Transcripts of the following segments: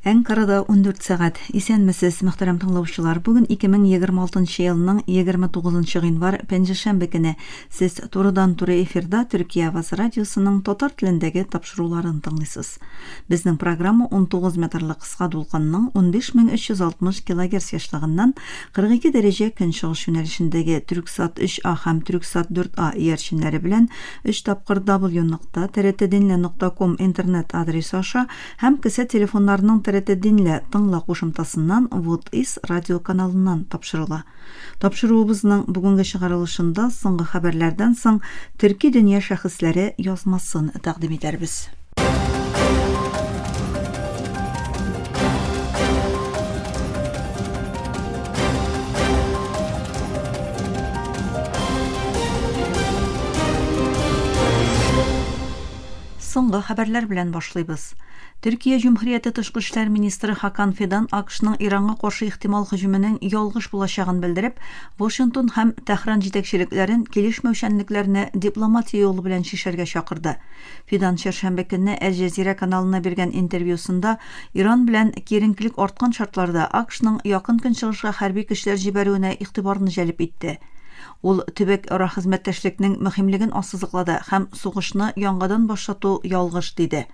Әнкарада 14 сәгать. Исәнмесез, мөхтәрәм тыңлаучылар. Бүген 2026 елның 29 гыйнвар, пәнҗешәмбе көне. Сез турыдан-туры эфирда Төркия Авазы радиосының татар телендәге тапшыруларын тыңлыйсыз. Безнең программа 19 метрлы кыска дулкынның 15360 килогерц ешлыгыннан 42 дәрәҗә көнчыгыш юнәлешендәге Түрксат 3А һәм Түрксат 4А иярченнәре белән 3 тапкыр w нокта trtdinle нокта ком интернет адресы аша һәм кесә телефоннарының TRT Dinle тыңла кушымтасыннан Вот Is радио каналыннан тапшырыла. Тапшыруыбызның бүгенге чыгарылышында соңгы хәбәрләрдән соң Төрки дөнья шәхесләре язмасын тәкъдим итәрбез. Соңгы хәбәрләр белән башлыйбыз. Төркия Җөмһүрияте тышкы эшләр министры Хакан Фидан АКШның Иранга каршы ихтимал һөҗүменең ялгыш булачагын белдереп, Вашингтон һәм Тәһран җитәкчелекләрен килешмәүчәнлекләрне дипломатия юлы белән чишәргә чакырды. Фидан чәршәмбе көнне Әл-Җәзирә каналына биргән интервьюсында Иран белән киеренкелек арткан шартларда АКШның Якын Көнчыгышка хәрби көчләр җибәрүенә игътибарны җәлеп итте. Ул төбәк-ара хезмәттәшлекнең мөһимлеген ассызыклады һәм сугышны яңадан башлату ялгыш, диде.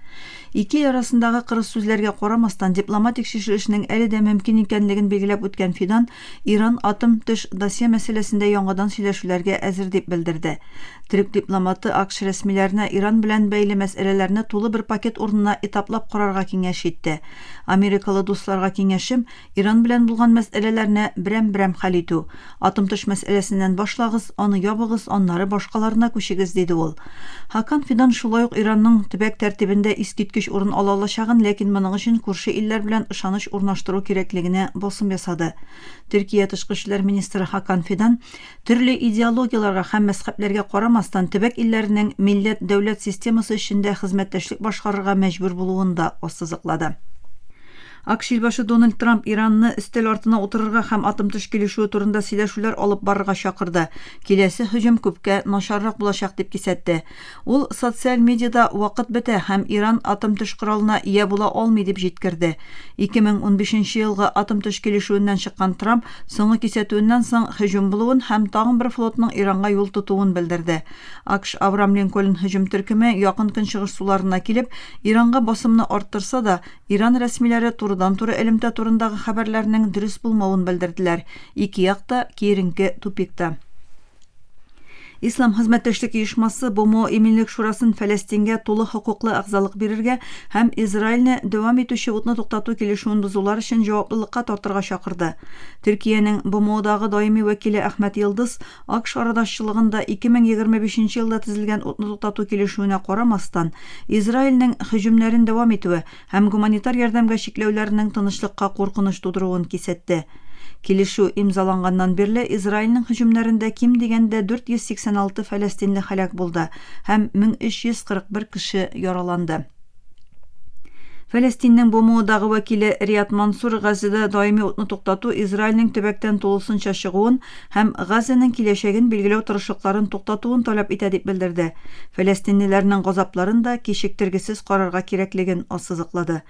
Ике ил арасындагы кырыс сүзләргә карамастан, дипломатик чишелешнең әле дә мөмкин икәнлеген билгеләп үткән Фидан, Иран атом-төш досье мәсьәләсендә яңадан сөйләшүләргә әзер дип белдерде. Төрек дипломаты АКШ рәсмиләренә Иран белән бәйле мәсьәләләрне тулы бер пакет урынына этаплап карарга киңәш итте. Америкалы дусларга киңәшем, Иран белән булган мәсьәләләрне берәм-берәм хәл итү. Атом-төш мәсьәләсеннән башлагыз, аны ябыгыз, аннары башкаларына күчегез, диде ул. Хакан Фидан шулай ук Иранның төбәк тәртибендә искиткеч урын ала алачагын, ләкин моның өчен күрше илләр белән ышаныч урнаштыру кирәклегенә басым ясады. Төркия тышкы эшләр министры Хакан Фидан, төрле идеологияләргә һәм мәзхәбләргә карамастан, төбәк илләренең милләт-дәүләт системасы эчендә хезмәттәшлек башкарырга мәҗбүр булуын да ассызыклады. АКШ илбашы Дональд Трамп Иранны өстәл артына утырырга һәм атом-төш килешүе турында сөйләшүләр алып барырга чакырды. Киләсе һөҗүм күпкә начаррак булачак, дип кисәтте. Ул социаль медиада вакыт бетә һәм Иран атом-төш коралына ия була алмый, дип җиткерде. 2015 елгы атом-төш килешүеннән чыккан Трамп соңгы кисәтүеннән соң һөҗүм булуын һәм тагын бер флотның Иранга юл тотуын белдерде. АКШ Авраам Линкольн һөҗүм төркеме Якын Көнчыгыш суларына килеп, Иранга басымны арттырса да, Иран рәсмиләре турыдан-туры элемтә турындагы хәбәрләрнең дөрес булмавын белдерделәр. Ике як та киеренке тупикта. Ислам хезмәттәшлек оешмасы БОМО Иминлек шурасын Фәләстингә тулы хокуклы әгъзалык бирергә һәм Израильне дәвам итүче утны туктату килешүен бозулар өчен җаваплылыкка тартырга чакырды. Төркиянең БОМОдагы даими вәкиле Әхмәт Йылдыз АКШ арадашчылыгында 2025 елда төзелгән утны туктату килешүенә карамастан, Израильнең һөҗүмнәрен дәвам итүе һәм гуманитар ярдәмгә чикләүләренең тынычлыкка куркыныч тудыруын кисәтте. Килешү имзаланганнан бирле Израильнең һөҗүмнәрендә ким дигәндә 486 фәләстинле һәлак булды һәм 1341 кеше яраланды. Фәләстиннең БМОдагы вәкиле Риад Мансур Газзәдә даими утны туктату Израильнең төбәктән тулысынча чыгуын һәм Газзәнең киләчәген билгеләү тырышлыкларын туктатуын таләп итә дип белдерде. Фәләстинлеләрнең газапларын да кичектергесез карарга кирәклеген ассызыклады.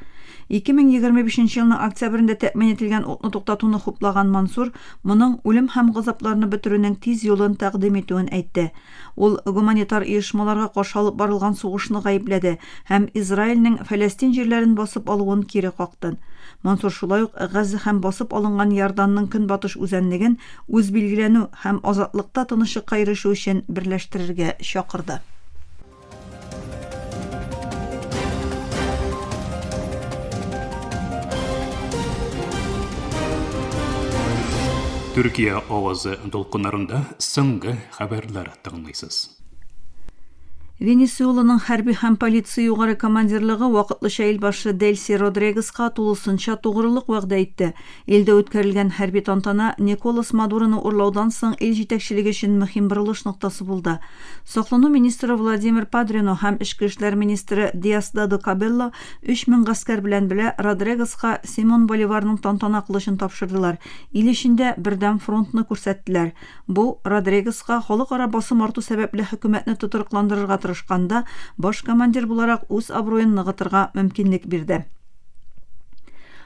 2025 елның октябрендә тәэмин ителгән утны туктатуны хуплаган Мансур моның үлем һәм газапларны бетерүнең тиз юлын тәкъдим итүен әйтте. Ул гуманитар оешмаларга каршы алып барылган сугышны гаепләде һәм Израильнең Фәләстин җирләрен басып алуын кире какты. Мансур шулай ук Газзә һәм басып алынган Иорданның көнбатыш үзәнлеген үзбилгеләнү һәм азатлыкта тынычлыкка ирешү өчен берләштерергә чакырды. Төркия авазы дулкыннарында соңгы хәбәрләр тыңлыйсыз. Венесуэланың хәрби һәм полиция югары командирлыгы вакытлыча илбашы Дельси Родрегеска тулысынча тугрылык вәгъдә итте. Илдә үткәрелгән хәрби тантана Николас Мадуроны урлаудан соң ил җитәкчелеге өчен мөһим борылыш ноктасы булды. Саклану министры Владимир Падрино һәм эчке эшләр министры Диосдадо Кабелло 3000 гаскәр белән белә Родрегеска Симон Боливарның тантана кылычын тапшырдылар, ил эчендә бердәм фронтны күрсәттеләр. Бу, Родрегеска халыкара басым арту сәбәпле хөкүмәтне тотрыкландырырга тырышканда, баш командир буларак үз абруен ныгытырга мөмкинлек бирде.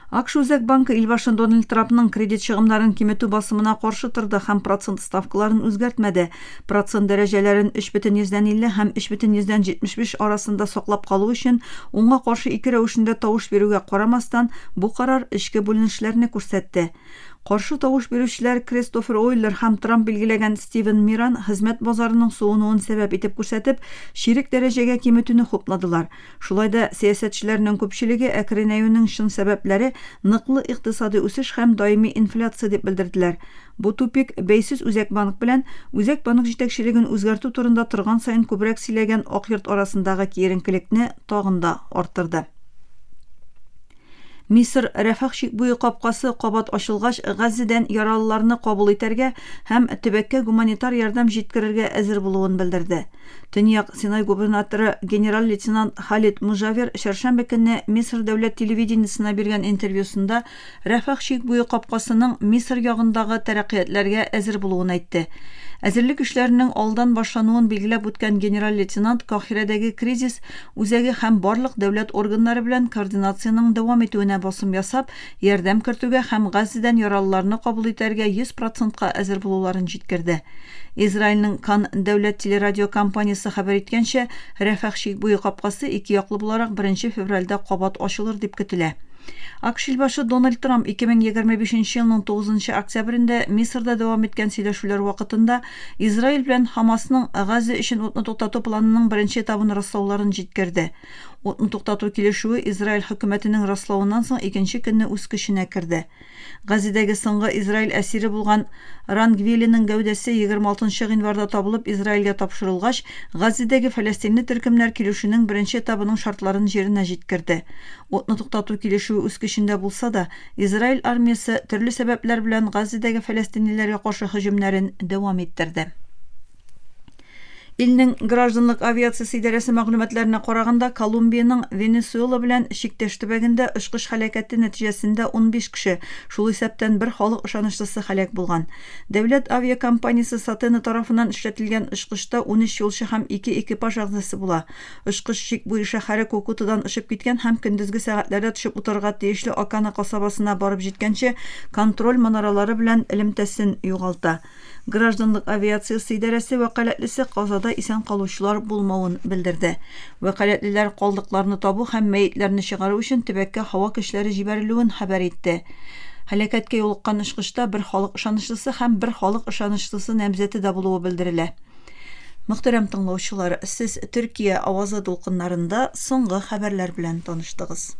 АКШ Үзәк банкы илбашы Дональд Трампның кредит чыгымнарын киметү басымына каршы торды һәм процент ставкаларын үзгәртмәде. Процент дәрәҗәләрен 3,50 һәм 3,75 арасында саклап калу өчен уңга каршы ике рәвешендә тавыш бирүгә карамастан, бу карар эчке бүленешләрне күрсәтте. Каршы тавыш бирүчеләр Кристофер Ойлер һәм Трамп билгеләгән Стивен Миран хезмәт базарының суынуын сәбәп итеп күрсәтеп, чирек дәрәҗәгә киметүне хупладылар. Шулай да сәясәтчеләрнең күпчелеге әкренәюнең чын сәбәпләре ныклы икътисадый үсеш һәм даими инфляция дип белдерделәр. Бу тупик бәйсез Үзәк банк белән Үзәк банк җитәкчелеген үзгәртү турында торган саен күбрәк сөйләгән Ак йорт арасындагы киеренкелекне тагын да арттырды. Мисыр Рәфах чик буе капкасы кабат ачылгач, Газзедән яралыларны кабул итәргә һәм төбәккә гуманитар ярдәм җиткерергә әзер булуын белдерде. Төньяк Синай губернаторы генерал-лейтенант Халид Мужавер чәршәмбе көнне Мисыр дәүләт телевидениесенә биргән интервьюсында Рәфах чик буе капкасының Мисыр ягындагы тәрәккыятләргә әзер булуын әйтте. Әзерлек эшләренең алдан башлануын билгеләп үткән генерал-лейтенант Каһирәдәге кризис үзәге һәм барлык дәүләт органнары белән координациянең дәвам итүенә басым ясап, ярдәм кертүгә һәм Газзедән яралыларны кабул итәргә 100 процентка әзер булуларын җиткерде. Израильнең Кан дәүләт телерадиокомпаниясе хәбәр иткәнчә, Рәфах чик буе капкасы ике яклы буларак беренче февральдә кабат ачылыр дип көтелә. АКШ илбашы Дональд Трамп 2025 елның 9 октябрендә Мисырда дәвам иткән сөйләшүләр вакытында Израиль белән Хамасның Газа өчен утны туктату планының беренче этабын раслауларын җиткерде. Утны туктату килешүе Израиль хөкүмәтенең раславыннан соң икенче көнне үз көченә керде. Газидәге соңгы Израиль әсире булган Ран Гвелиның гәүдәсе 26 нчы гыйнварда табылып Израильгә тапшырылгач, Газидәге фәләстинле төркемнәр килешүнең беренче этабының шартларын җиренә җиткерде. Утны туктату килешүе үз көчендә булса да, Израиль армиясе төрле сәбәпләр белән Газидәге фәләстинлеләргә каршы һөҗүмнәрен дәвам иттерде. Илнең гражданлык авиациясе идарәсе мәгълүматларына караганда, Колумбиянең Венесуэла белән чиктәш төбәгендә очкыч һәлакәте нәтиҗәсендә 15 кеше, шул исәптән бер халык ышанычлысы һәлак булган. Дәүләт авиакомпаниясе Сатена тарафыннан эшләтелгән очкычта 13 юлчы һәм ике экипаж әгъзасы була. Очкыч чик буе шәһәре Кукутадан очып киткән һәм көндезге сәгатьләрдә төшеп утырырга тиешле Акана касабасына барып җиткәнче контроль манаралары белән элемтәсен югалта. Гражданлык авиациясе идарәсе вәкаләтлесе казада исән калучылар булмавын белдерде. Вәкаләтлеләр калдыкларны табу һәм мәетләрне чыгару өчен төбәккә һава көчләре җибәрелүен хәбәр итте. Һәлакәткә юлыккан очкычта бер халык ышанычлысы һәм бер халык ышанычлысы намзәте дә булуы белдерелә. Мөхтәрәм тыңлаучылар, сез Төркия авазы дулкыннарында соңгы хәбәрләр белән таныштыгыз.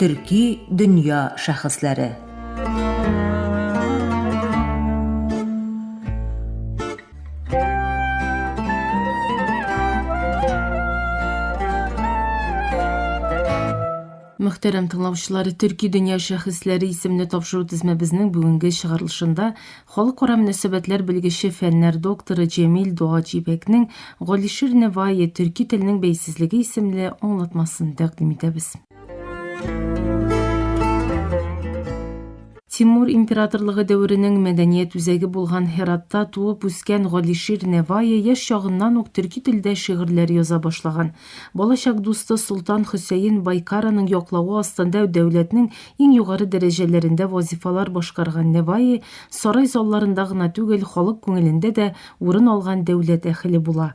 Төрки дөнья шәхесләре. Мөхтәрәм тыңлаучылар, Төрки дөнья шәхесләре исемле тапшыру тезмәбезнең бүгенге чыгарылышында халыкара мөнәсәбәтләр белгече, фәннәр докторы Җәмил Дуаҗибәкнең Галишер Нәваи, төрки теленең бәйсезлеге исемле аңлатмасын тәкъдим итәбез. Тимур императорлыгы дәверенең мәдәният үзәге булган Һератта туып үскән Галишир Нәваи яшь чагыннан ук төрки телдә шигырьләр яза башлаган. Балачак дусты Солтан Хөсәен Байкараның яклавы астында дәүләтнең иң югары дәрәҗәләрендә вазифалар башкарган Нәваи сарай залларында гына түгел, халык күңелендә дә урын алган дәүләт әһеле була.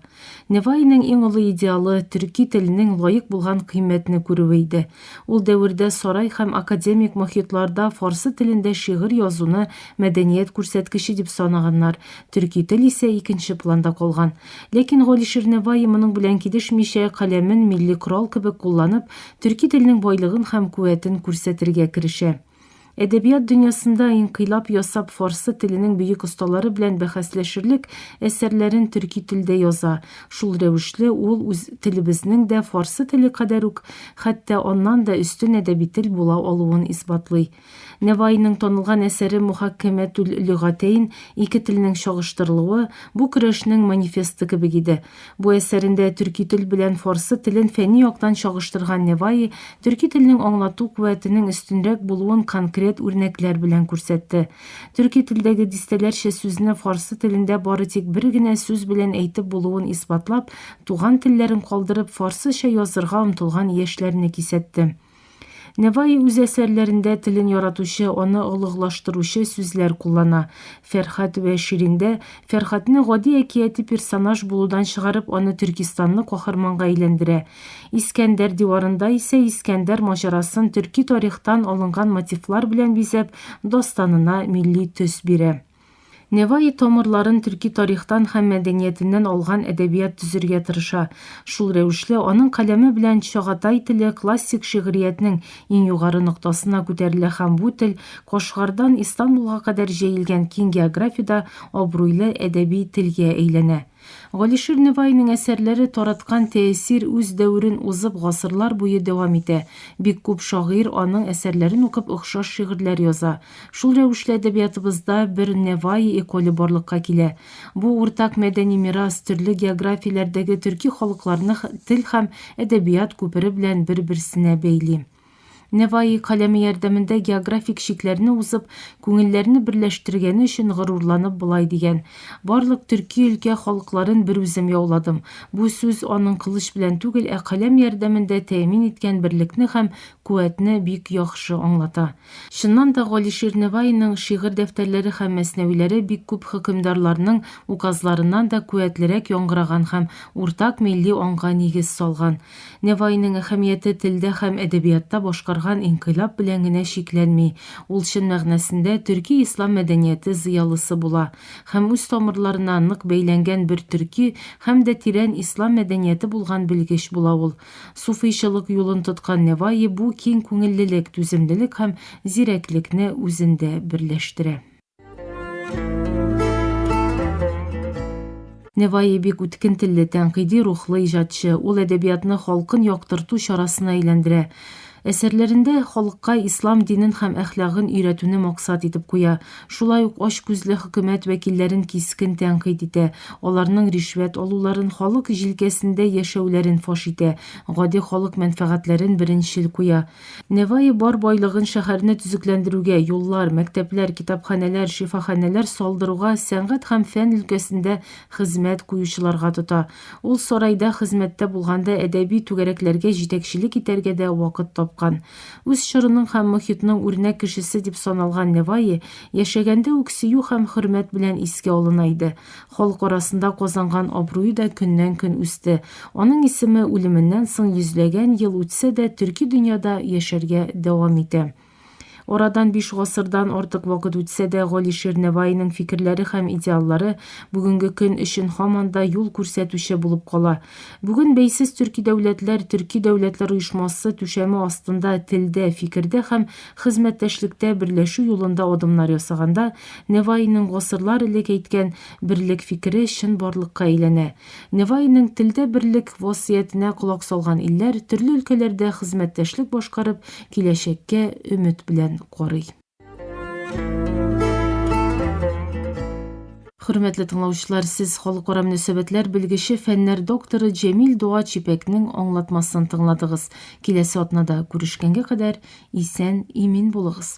Неваиның иң олы идеалы, төрки теленең лаек булган кыйммәтне күрүе иде. Ул дәвердә сарай һәм академик мохитларда фарсы телендә шигырь язуны мәдәният күрсәткече дип санаганнар, төрки тел исә икенче планда калган. Ләкин Галишер Неваи моның белән килешмичә, каләмен милли корал кебек кулланып, төрки телнең байлыгын һәм куәтен күрсәтергә керешә. Әдәбият дөньясында инкыйлаб ясап фарсы теленең бөек осталары белән бәхәсләшерлек әсәрләрен төрки телдә яза. Шул рәвешле ул үз телебезнең дә фарсы теле кадәр үк, хәтта аннан да өстен әдәби тел була алуын исбатлый. Нәваиның танылган әсәре Мөхаккәмәтүл-лөгатәйн, ике телнең чагыштырылуы, бу көрәшнең манифесты кебек иде. Бу әсәрендә төрки тел белән фарсы телен фәнни яктан чагыштырган Нәваи төрки телнең аңлату куәтенең өстенрәк булуын конкрет үрнәкләр белән күрсәтте. Төрки телдәге дистәләрчә сүзне фарсы телендә бары тик бер генә сүз белән әйтеп булуын исбатлап, туган телләрен калдырып фарсыча язырга омтылган яшьләрне кисәтте. Нәваи үз әсәрләрендә телен яратучы, аны олуглаштыручы сүзләр куллана. Фәрхад вә Шириндә Фәрхадны гади әкияти персонаж булудан чыгарып, аны төркистанлы каһарманга әйләндерә. Искәндәр диварында исә Искәндәр маҗарасын төрки тарихтан алынган мотивлар белән бизәп, дастанына милли төс бирә. Нәваи тамырларын төрки тарихтан һәм мәдәниятеннән алган әдәбият төзергә тырыша. Шул рәвешле, аның каләме белән чагатай теле классик шигъриятнең иң югары ноктасына күтәрелә һәм бу тел Кашгардан Истанбулга кадәр җәелгән киң географиядә абруйлы әдәби телгә әйләнә. Галишер Нәваиның әсәрләре тараткан тәэсир үз дәверен узып гасырлар буе дәвам итә. Бик күп шагыйрь аның әсәрләрен укып охшаш шигырьләр яза. Шул рәвешле әдәбиятыбызда бер Нәваи эколе барлыкка килә. Бу уртак мәдәни мирас төрле географияләрдәге төрки халыкларны тел һәм әдәбият күпере белән бер-берсенә бәйли. Нәваи каләме ярдәмендә географик чикләрне узып, күңелләрне берләштергәне өчен горурланып болай дигән, Барлык төрки өлкә халыкларын берүзем яуладым. Бу сүз аның кылыч белән түгел, ә каләм ярдәмендә тәэмин иткән берлекне һәм куәтне бик яхшы аңлата. Чыннан да, Галишир Нәваиның шигырь дәфтәрләре һәм мәснәвиләре бик күп хөкемдарларның указларыннан да куәтлерәк яңгыраган һәм уртак милли аңга нигез салган. Нәваиның әһәмияте телдә һәм әдәбиятта башкарган инкыйлаб белән генә чикләнми, ул чын мәгънәсендә төрки-ислам мәдәнияте зыялысы була һәм үз тамырларына нык бәйләнгән бер төрки һәм дә тирән ислам мәдәнияте булган белгеч була ул. Суфыйчылык юлын тоткан Нәваи бу киң күңеллелек, түземлелек һәм зирәклекне үзендә берләштерә. Нәваи бик үткен телле, тәнкыйди рухлы иҗатчы. Ул әдәбиятны халкын яктырту чарасына әйләндерә. Әсәрләрендә халыкка ислам динен һәм әхлагын өйрәтүне максат итеп куя. Шулай ук ач күзле хөкүмәт вәкилләрен кискен тәнкыйть итә, аларның ришвәт алуларын, халык җилкәсендә яшәүләрен фаш итә, гади халык мәнфәгатьләрен беренчел куя. Нәваи бар байлыгын шәһәрне төзекләндерүгә, юллар, мәктәпләр, китапханәләр, шифаханәләр салдыруга, сәнгать һәм фән өлкәсендә хезмәт куючыларга тота. Ул сарайда хезмәттә булганда әдәби түгәрәкләргә җитәкчелек итәргә дә вакыт тапкан. Үз чорының һәм мохитның үрнәк кешесе дип саналган Нәваи яшәгәндә үк сөю һәм хөрмәт белән искә алына иде. Халык арасында казанган абруе да көннән-көн үсте. Аның исеме үлеменнән соң йөзләгән ел үтсә дә төрки дөньяда яшәргә дәвам итә. Арадан биш гасырдан артык вакыт үтсә дә, Галишер Нәваиның фикерләре һәм идеаллары бүгенге көн өчен һаман да юл күрсәтүче булып кала. Бүген бәйсез төрки дәүләтләр Төрки дәүләтләр оешмасы түшәме астында телдә, фикердә һәм хезмәттәшлектә берләшү юлында адымнар ясаганда, Нәваиның гасырлар элек әйткән берлек фикере чынбарлыкка әйләнә. Нәваиның телдә берлек васыятенә колак салган илләр төрле өлкәләрдә хезмәттәшлек башкарып, киләчәккә өмет белән карый. Хөрмәтле тыңлаучылар, сез халыкара мөнәсәбәтләр белгече, фәннәр докторы Җәмил Дуа Чипәкнең аңлатмасын тыңладыгыз. Киләсе атнада күрешкәнгә кадәр исән, имин булыгыз.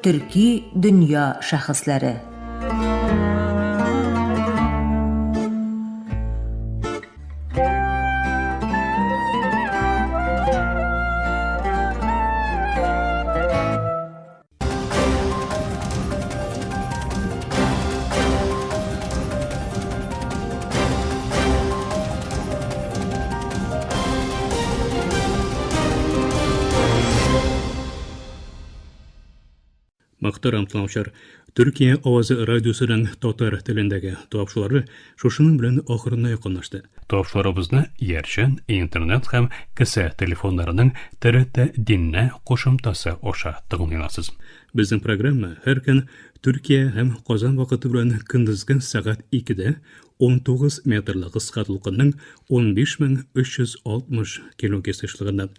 Төрки дөнья шәхесләре. Мөхтәрәм тыңлаучылар, Төркия авазы радиосының татар телендәге тапшырулары шушының белән ахырына якынлашты. Тапшыруларыбызны иярчен, интернет һәм кесә телефоннарының TRT Динне кушымтасы аша тыңлый аласыз. Безнең программа һәр көн Төркия һәм Казан вакыты белән көндезге сәгать 2-дә 19 метрлы кыска дулкынның 15360 килогерц ешлыгыннан.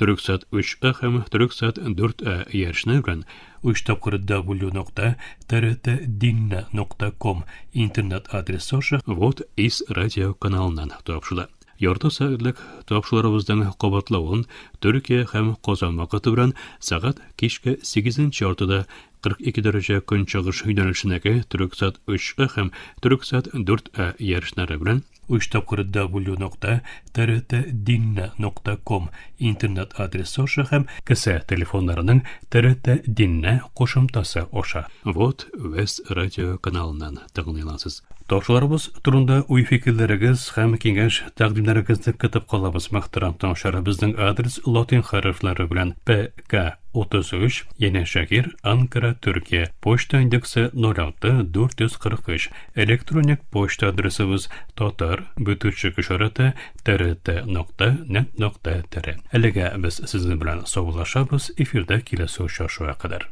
Төрексат 3А һәм Төрексат 4А иярчене белән 3 тапкыр w нокта trtdinna.com интернет адресы аша Вот из радио каналыннан тапшыла. Ярты сәгатьлек тапшыруларыбызның кабатлавын Төркия һәм Казан вакыты белән сәгать кичке 8 яртыда 42 дәрәҗә көнчыгыш юнәлешендәге Төрексат 3А һәм Төрексат 4А иярченнәре белән 3 тапкыр w нокта trtdinna.com интернет адресы аша һәм кесә телефоннарының TRT Динне кушымтасы аша Вот Вес радио каналыннан тыңлый аласыз. Тапшыруларыбыз турында уй-фикерләрегез һәм киңәш тәкъдимнәрегезне көтеп калабыз. Мөхтәрәм тыңлаучылар, безнең адрес латин хәрефләре белән ПК 33, Янәшәһир, Анкара, Төркия. Почта индексы 06 443. Электроник почта адресыбыз татар бөтүчек ишарәте trt нокта нет нокта tr. Әлегә без сезнең белән саубуллашабыз, эфирдә киләсе очрашуга кадәр.